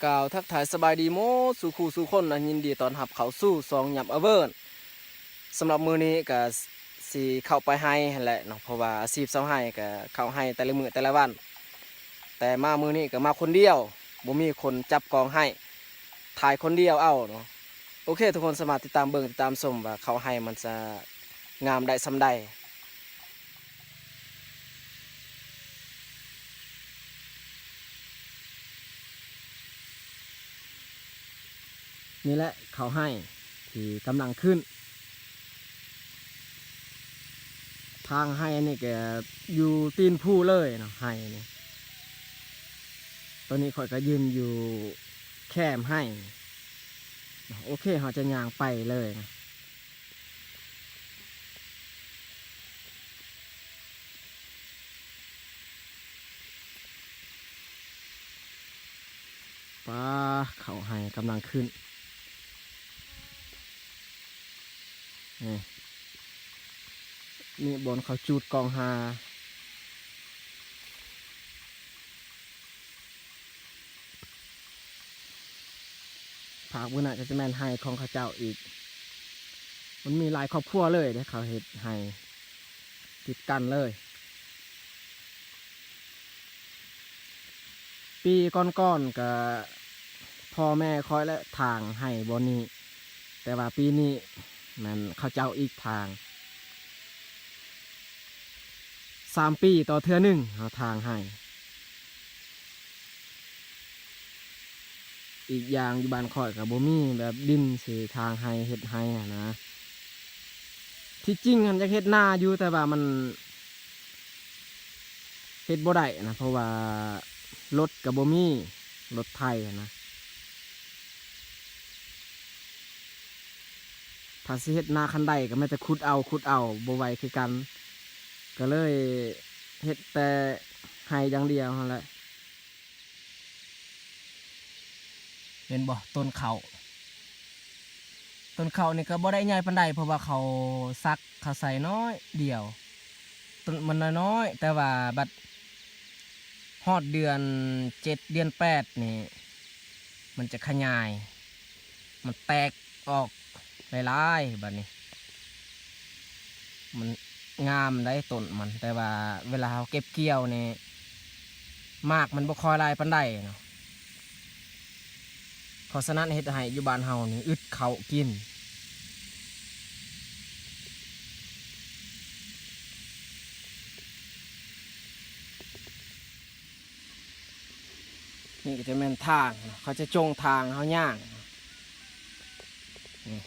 ກ່າວທັກທາຍສະບາຍດີໝົດສູ່ຄູ່ສູ່ຄົນເນາະ, ຍິນດີຕ້ອນຮັບເຂົ້າສູ່ຊ່ອງຫຍັບອາເວີນ. ສຳລັບມື້ນີ້ກະຊິເຂົ້າໄປໄຮ່ຫັ້ນແຫຼະເນາະ, ເພາະວ່າອາຊີບຊາວໄຮ່ກະເຂົ້າໄຮ່ແຕ່ລະມື້ແຕ່ລະວັນ, ແຕ່ມາມື້ນີ້ກະມາຄົນດຽວ, ບໍ່ມີຄົນຈັບກອງໄຮ່, ຖ່າຍຄົນດຽວເອົາເນາະ. ໂອເຄ ທຸກຄົນສາມາດຕິດຕາມເບິ່ງຕິດຕາມຊົມວ່າເຂົ້າໄຮ່ມັນຈະງາມໄດ້ສ່ຳໃດ. ນີ້ແຫຼະເຂົ້າໄຮ່ທີ່ກຳລັງຂຶ້ນ, ທາງໄຮ່ອັນນີ້ກະຢູ່ຕີນພູເລີຍເນາະ, ໄຮ່ນີ້. ຕອນນີ້ຂ້ອຍກະຢືນຢູ່ແຄມໄຮ່. ໂອເຄ ເຮົາຈະຍ່າງໄປເລີຍນະ. ປາ ເຂົ້າໄຮ່ກຳລັງຂຶ້ນ. ນີ້ ນີ້ບ່ອນເຂົາຈູດກອງຫາ. ພາກເບື້ອງໜ້າກະຈະແມ່ນໄຮ່ຂອງເຂົາເຈົ້າອີກ. ມັນມີຫຼາຍຄອບຄົວເລີຍເດ້ ເຂົາເຮັດໄຮ່ຕິດກັນເລີຍ. ປີກ່ອນໆກະພໍ່ແມ່ຂ້ອຍແຫຼະຖາງໄຮ່ບ່ອນນີ້, ແຕ່ວ່າປີນີ້ແມ່ນເຂົາເຈົ້າອີກຖາງ. ສາມປີຕໍ່ເທື່ອໜຶ່ງເຮົາຖາງໄຮ່. ອີກຢ່າງຢູ່ບ້ານຂ້ອຍກະບໍ່ມີແບບດິນຊິຖາງໄຮ່ເຮັດໄຮ່ຫັ້ນນະ. ທີ່ຈິງຫັ້ນຢາກເຮັດນາຢູ່ ແຕ່ວ່າມັນເຮັດບໍ່ໄດ້ນະ ເພາະວ່າລົດກະບໍ່ມີ, ລົດໄຖຫັ້ນນະ. ຖ້າຊິເຮັດນາຄັນໄດກະແມ່ນແຕ່ຂຸດເອົາ ຂຸດເອົາ ບໍ່ໄຫວຄືກັນ, ກະເລີຍເຮັດແຕ່ໄຮ່ຢ່າງດຽວຫັ້ນແຫຼະ. ເຫັນບໍ່ ຕົ້ນເຂົ້າ, ຕົ້ນເຂົ້ານີ້ກະບໍ່ໄດ້ໃຫຍ່ປານໃດ ເພາະວ່າເຂົາສັກ ເຂົາໃສ່ນ້ອຍດຽວ, ຕົ້ນມັນນ້ອຍໆ, ແຕ່ວ່າບັດຮອດເດືອນເຈັດ ເດືອນແປດນີ້ ມັນຈະຂະຫຍາຍ, ມັນແຕກອອກຫຼາຍໆ ບາດນີ້ ມັນງາມໄດ໋ຕົ້ນມັນ, ແຕ່ວ່າເວລາເຮົາເກັບກ່ຽວນີ້ ໝາກມັນບໍ່ຄ່ອຍຫຼາຍປານໃດເນາະ. ເພາະສະນັ້ນເຮັດໃຫ້ຢູ່ບ້ານເຮົານີ້ອຶດເຂົ້າກິນ. ນີ້ກະຈະແມ່ນທາງເນາະ, ເຂົາຈະຈົ່ງທາງເຮົາຍ່າງ. ນີ້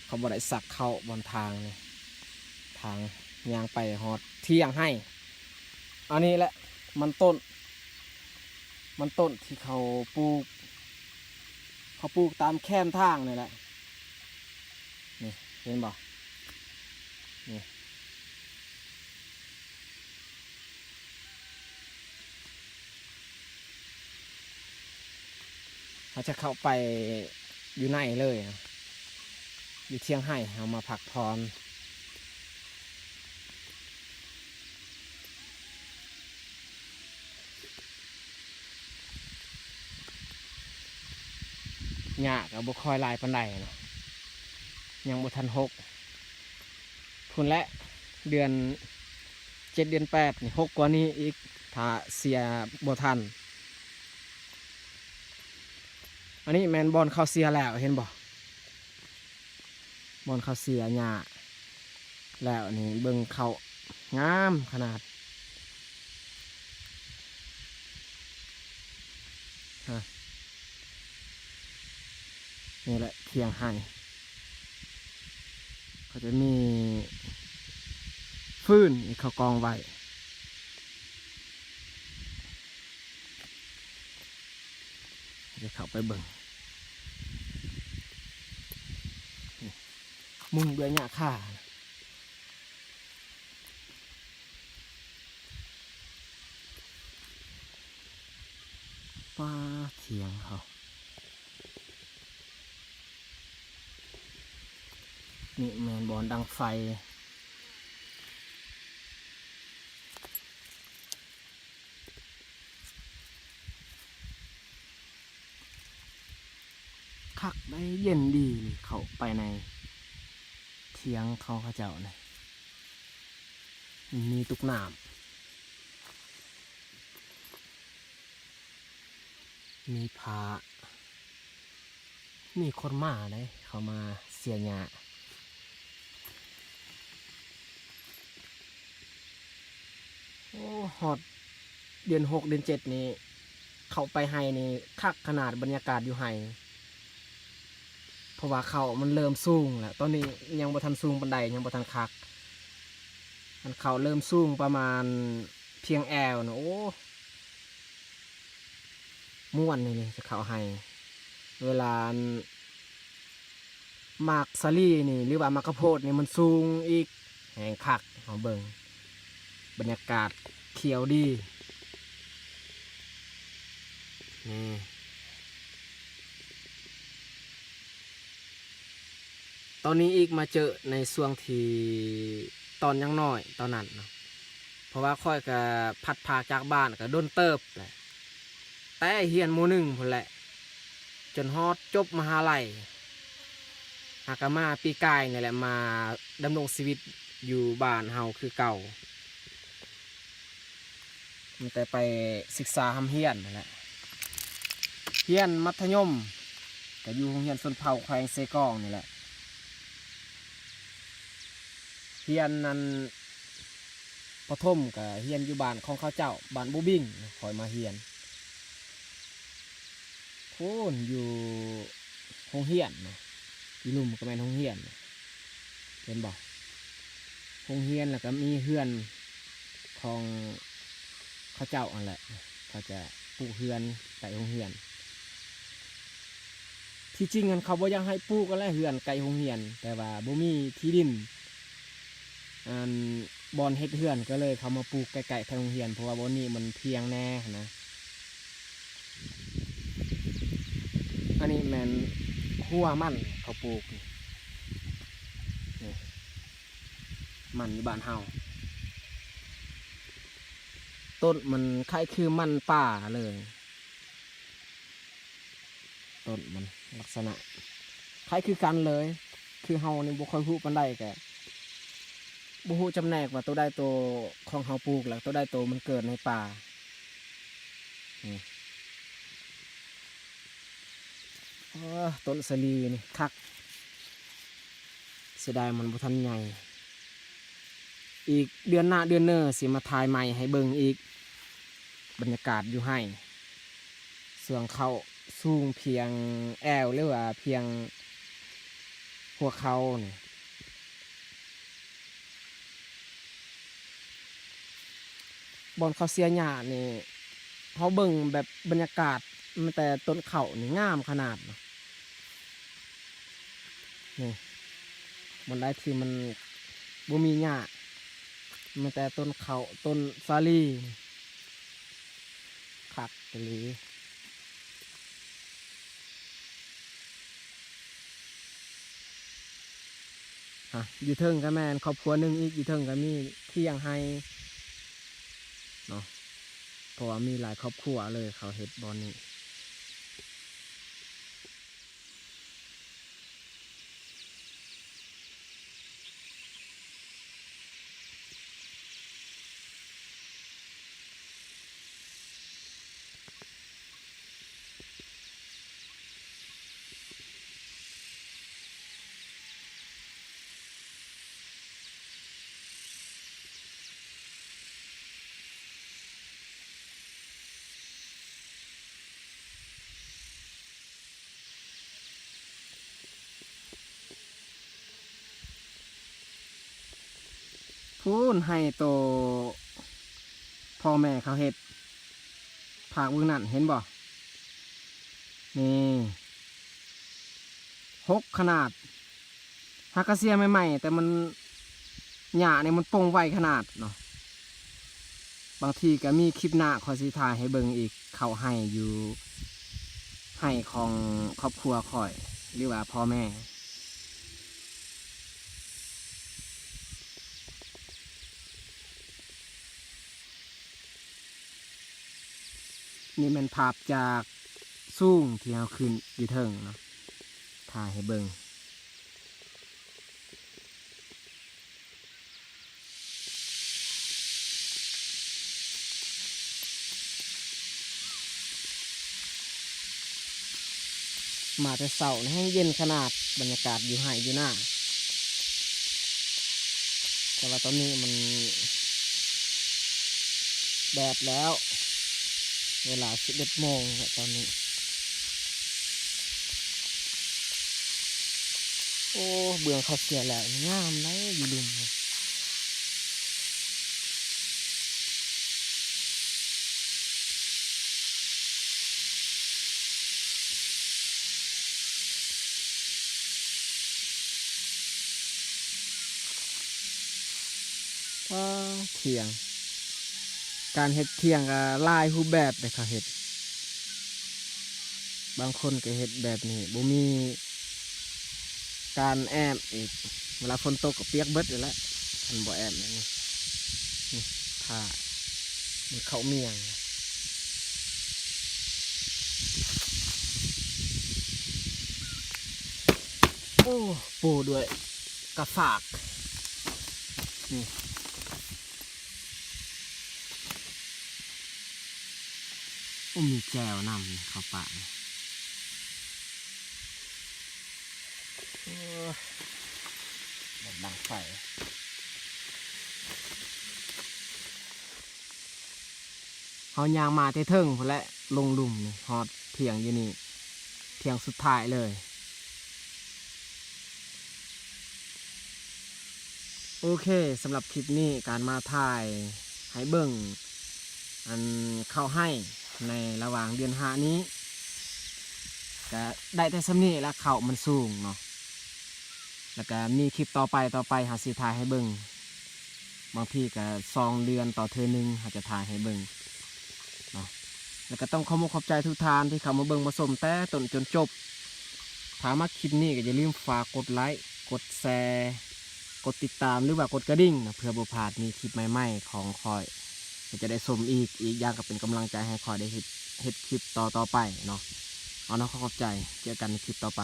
ເຂົາບໍ່ໄດ້ສັກເຂົ້າບ່ອນທາງນີ້, ທາງຍ່າງໄປຮອດຖຽງໄຮ່. ອັນນີ້ແຫຼະມັນຕົ້ນ, ມັນຕົ້ນທີ່ເຂົາປູກ, ເຂົາປູກຕາມແຄມທາງນີ້ແຫຼະ. ນີ້ ເຫັນບໍ່? ນີ້ ເຮົາຈະເຂົ້າໄປຢູ່ໃນເລີຍ, ຢູ່ຖຽງໄຮ່ເຮົາມາພັກຜ່ອນ. ຫຍ້າກະບໍ່ຄ່ອຍຫຼາຍປານໃດເນາະ, ຍັງບໍ່ທັນຮົກ. ພຸ້ນແຫຼະ ເດືອນເຈັດ ເດືອນແປດນີ້ຮົກກວ່ານີ້ອີກ ຖ້າເສຍບໍ່ທັນ. ອັນນີ້ແມ່ນບ່ອນເຂົາເສຍແລ້ວ ເຫັນບໍ່? ບ່ອນເຂົາເສຍຫຍ້າແລ້ວນີ້ ເບິ່ງເຂົ້າງາມຂະໜາດ. ຮະ ນີ້ແຫຼະຖຽງໄຮ່ ເຂົາຈະມີຟືນທີ່ເຂົາກອງໄວ້. ດຽວເຂົ້າໄປເບິ່ງ ມຸງດ້ວຍຫຍ້າຄາ. ປາ ຖຽງເຂົາ ນີ້ແມ່ນບ່ອນດັງໄຟ. ຄັກໄດ໋ ເຢັນດີເລີຍ. ເຂົ້າໄປໃນຖຽງຂອງເຂົາເຈົ້ານະ ມີຕຸກນ້ຳ ມີຜ້າ ມີຄົນມາເດ້ ເຂົາມາເສຍຫຍ້າ. ໂອ້ ຮອດເດືອນຫົກເດືອນເຈັດນີ້ ເຂົ້າໄປໄຮ່ນີ້ຄັກຂະໜາດ ບັນຍາກາດຢູ່ໄຮ່ ເພາະວ່າເຂົ້າມັນເລີ່ມສູງແລ້ວ. ຕອນນີ້ຍັງບໍ່ທັນສູງປານໃດ ຍັງບໍ່ທັນຄັກ. ອັນເຂົ້າເລີ່ມສູງປະມານພຽງແອວນະ ໂອ້ ມ່ວນນີ້ ນີ້ຈະເຂົ້າໄຮ່ ເວລາອັນ ໝາກສາລີນີ້ ຫຼືວ່າໝາກກະໂພດນີ້ ມັນສູງອີກ ແຮງຄັກ. ເຮົາເບິ່ງບັນຍາກາດຂຽວດີ ນີ້ ຕອນນີ້ອີກມາເຈີໃນຊ່ວງທີ່ຕອນຍັງນ້ອຍຕອນນັ້ນເນາະ ເພາະວ່າຂ້ອຍກະພັດພາກຈາກບ້ານກະດົນເຕີບແຫຼະ ແຕ່ຮຽນ ມໍໜຶ່ງ ພຸ້ນແຫຼະ ຈົນຮອດຈົບມະຫາໄລ ຫາກະມາປີກາຍນີ້ແຫຼະ ມາດຳລົງຊີວິດຢູ່ບ້ານເຮົາຄືເກົ່າ. ຕັ້ງແຕ່ໄປສຶກສາຮ່ຳຮຽນຫັ້ນແຫຼະ ຮຽນມັດທະຍົມກະຢູ່ໂຮງຮຽນຊົນເຜົ່າແຂວງເຊກອງນີ້ແຫຼະ ຮຽນອັນປະຖົມກະຮຽນຢູ່ບ້ານຂອງເຂົາເຈົ້າ ບ້ານບູບິງ ຂ້ອຍມາຮຽນ ພຸ້ນຢູ່ໂຮງຮຽນນະ ຢູ່ລຸ່ມກະແມ່ນໂຮງຮຽນນະ ເຫັນບໍ່? ໂຮງຮຽນ ແລ້ວກະມີເຮືອນຂອງເຂົາເຈົ້າຫັ້ນແຫຼະ ເຂົາຈະປູກເຮືອນໃກ້ໂຮງຮຽນ. ທີ່ຈິງຫັ້ນເຂົາບໍ່ຢາກໃຫ້ປູກຫັ້ນແຫຼະ ເຮືອນໃກ້ໂຮງຮຽນ ແຕ່ວ່າບໍ່ມີທີ່ດິນ ອັນ ບ່ອນເຮັດເຮືອນ ກະເລີຍເຂົາມາປູກໃກ້ໆແຖວໂຮງຮຽນ ເພາະວ່າບ່ອນນີ້ມັນພຽງແດ່ຫັ້ນນະ. ອັນນີ້ແມ່ນຮົ້ວມັນເຂົາປູກ ນີ້ ມັນຢູ່ບ້ານເຮົາ ຕົ້ນມັນຄ້າຍຄືມັນປ່າເລີຍ. ຕົ້ນມັນລັກສະນະຄ້າຍຄືກັນເລີຍ ຄືເຮົານີ້ບໍ່ຄ່ອຍຮູ້ປານໃດ ກະບໍ່ຮູ້ຈຳແນກວ່າໂຕໃດໂຕຂອງເຮົາປູກ ແລ້ວໂຕໃດໂຕມັນເກີດໃນປ່າ. ນີ້ ເອີ ຕົ້ນສາລີນີ້ຄັກ ເສຍດາຍມັນບໍ່ທັນໃຫຍ່. ອີກເດືອນໜ້າເດືອນເນີຊິມາຖ່າຍໃໝ່ໃຫ້ເບິ່ງອີກ ບັນຍາກາດຢູ່ໄຮ່ ຊ່ວງເຂົ້າສູງພຽງແອວ ຫຼືວ່າພຽງຫົວເຂົ່ານີ້. ບ່ອນເຂົາເສຍຫຍ້ານີ້ ເຮົາເບິ່ງແບບບັນຍາກາດ ແມ່ນແຕ່ຕົ້ນເຂົ້ານີ້ງາມຂະໜາດເນາະ. ນີ້ ບ່ອນໃດທີ່ມັນບໍ່ມີຫຍ້າ ມີແຕ່ຕົ້ນເຂົ້າ ຕົ້ນສາລີ ຄັກອີ່ຫຼີ. ຮະ ຢູ່ເທິງກະແມ່ນຄອບຄົວໜຶ່ງອີກ ຢູ່ເທິງກະມີຖຽງໄຮ່ເນາະ ເພາະວ່າມີຫຼາຍຄອບຄົວເລີຍ ເຂົາເຮັດບ່ອນນີ້. ພຸ້ນ ໄຮ່ໂຕພໍ່ແມ່ເຂົາເຮັດ ພາກເບື້ອງນັ້ນ ເຫັນບໍ່? ນີ້ ຮົກຂະໜາດ ຫາກະເສຍໃໝ່ໆ ແຕ່ມັນ ຫຍ້ານີ້ມັນປົ່ງໄວຂະໜາດເນາະ. ບາງທີກະມີຄລິບໜ້າ ຂ້ອຍຊິຖ່າຍໃຫ້ເບິ່ງອີກ ເຂົ້າໄຮ່ຢູ່ ໄຮ່ຂອງຄອບຄົວຂ້ອຍ ຫຼືວ່າພໍ່ແມ່. ນີ້ແມ່ນພາບຈາກສູງທີ່ເຮົາຂຶ້ນຢູ່ເທິງເນາະ. ຖ່າຍໃຫ້ເບິ່ງ. ມາແຕ່ເຊົ້ານີ້ແຮງເຢັນຂະໜາດ, ບັນຍາກາດຢູ່ໄຮ່ຢູ່ນາ, ແຕ່ວ່າຕອນນີ້ມັນແດດແລ້ວ, ເວລາສິບເອັດໂມງແລ້ວຕອນນີ້. ໂອ້ ເບື້ອງເຂົາເສຍແລ້ວ ງາມເດ້ ຢູ່ລຸ່ມ. ປາ ຖຽງ, ການເຮັດຖຽງກໍຫຼາຍຮູບແບບເດ້ເຂົາເຮັດ. ບາງຄົນກໍເຮັດແບບນີ້ ບໍ່ມີການແອ້ມອີກ, ເວລາຝົນຕົກກໍປຽກເບິດນີ້ແຫຼະ ຄັນບໍ່ແອ້ມແບບນີ້. ນີ້ ຜ້າມັນເຂົ້າມຽງ. ໂອ້ ປູດ້ວຍກະຟາກ ນີ້. ໂອ້ ມີແຈ່ວນຳ ເຂົ້າປາກນີ້. ໂອ້ຍ ແບບດັງໄຟ. ເຮົາຍ່າງມາແຕ່ເທິງພຸ້ນແຫຼະ ລົງລຸ່ມນີ້ ຮອດຖຽງຢູ່ນີ້ ຖຽງສຸດທ້າຍເລີຍ. ໂອເຄ ສຳລັບຄລິບນີ້ ການມາຖ່າຍໃຫ້ເບິ່ງ ອັນ ເຂົ້າໄຮ່ໃນລະຫວ່າງເດືອນຫ້ານີ້ ກະໄດ້ແຕ່ສ່ຳນີ້ລະ, ເຂົ້າມັນສູງເນາະ. ແລ້ວກະມີຄລິບຕໍ່ໄປ ຕໍ່ໄປເຮົາຊິຖ່າຍໃຫ້ເບິ່ງ, ບາງທີກະສອງເດືອນຕໍ່ເທື່ອໜຶ່ງເຮົາຈະຖ່າຍໃຫ້ເບິ່ງເນາະ. ແລ້ວກະຕ້ອງຂອບອົກຂອບໃຈທຸກທ່ານທີ່ເຂົ້າມາເບິ່ງມາຊົມແຕ່ຕົ້ນຈົນຈົບ. ຖ້າມັກຄລິບນີ້ກໍຢ່າລືມຝາກກົດໄລ ກົດແຊ ກົດຕິດຕາມ ຫຼືວ່າກົດກະດິ່ງເນາະ ເພື່ອບໍ່ພາດມີຄລິບໃໝ່ໆຂອງຂ້ອຍ ກໍຈະໄດ້ຊົມອີກ, ອີກຢ່າງກໍເປັນກຳລັງໃຈໃຫ້ຂ້ອຍໄດ້ເຮັດ ເຮັດຄລິບຕໍ່ໆໄປເນາະ. ເອົາເນາະ ຂໍຂອບໃຈ, ເຈີກັນໃນຄລິບຕໍ່ໄປ.